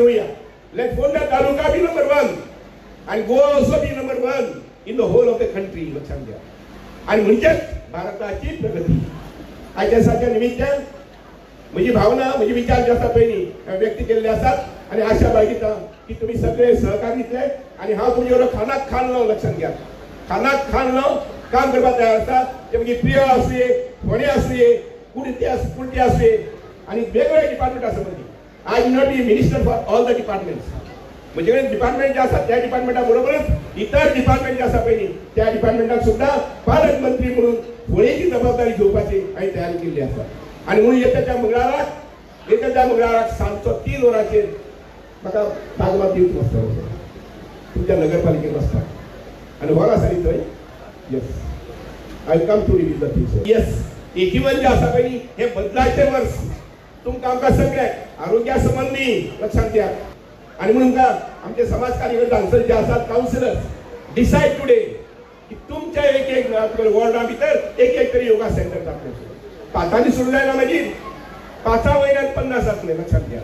करूया. Let Ponda taluka be number 1 आणि Goa also be number 1 in the whole of the country. लक्षात घ्या. आणि म्हणजेच भारताची प्रगती. आयच्या दिसाच्या निमित्तान म्हजी भावना, म्हजी विचार जे आसा पळय न्ही व्यक्त केल्ले आसात आनी आशा बाळगिता की तुमी सगळे सहकार दितले आनी हांव तुमचे बरोबर खानाक खान लावन, लक्षात घ्या, खानाक खान लावन काम करपाक तयार आसा. ते मागीर प्रिया आसुये, फोंडें आसुये, कुर्टी आसुये आनी वेगवेगळे डिपार्टमेंट आसा मदीं. I am not be minister for all the departments. म्हजे कडेन डिपार्टमेंट जे आसा त्या डिपार्टमेंटा बरोबरच इतर डिपार्टमेंट जे आसा पळय न्ही त्या डिपार्टमेंटाक सुद्दां पालकमंत्री म्हणून होळयेची जबाबदारी घेवपाची हांवें तयारी केल्ली आसा. आनी म्हणून येता त्या मंगळाराक, येता त्या मंगळाराक सांजचो 3 वरांचेर म्हाका तागमात दिवंक वचता तुमच्या नगरपालिकेत वचपाक आनी हॉल आसा न्ही थंय. Yes, I come to reveal the things. Yes, 81 जे आसा पळय न्ही हे बदलाचें वर्स तुमकां आमकां सगळ्यांक आरोग्या संबंदी लक्षांत घ्या. आनी म्हणून तुमकां आमचे समाज कार्यकर्ते हांगसर जे आसात कावन्सिलर्स, डिसायड टुडे की तुमच्या एक एक वॉर्डा भितर एक एक तरी योगा सेंटर जातलें. 5 सुरू जायना मागीर 5 वयल्यान 50 जातले. लक्षात घ्या.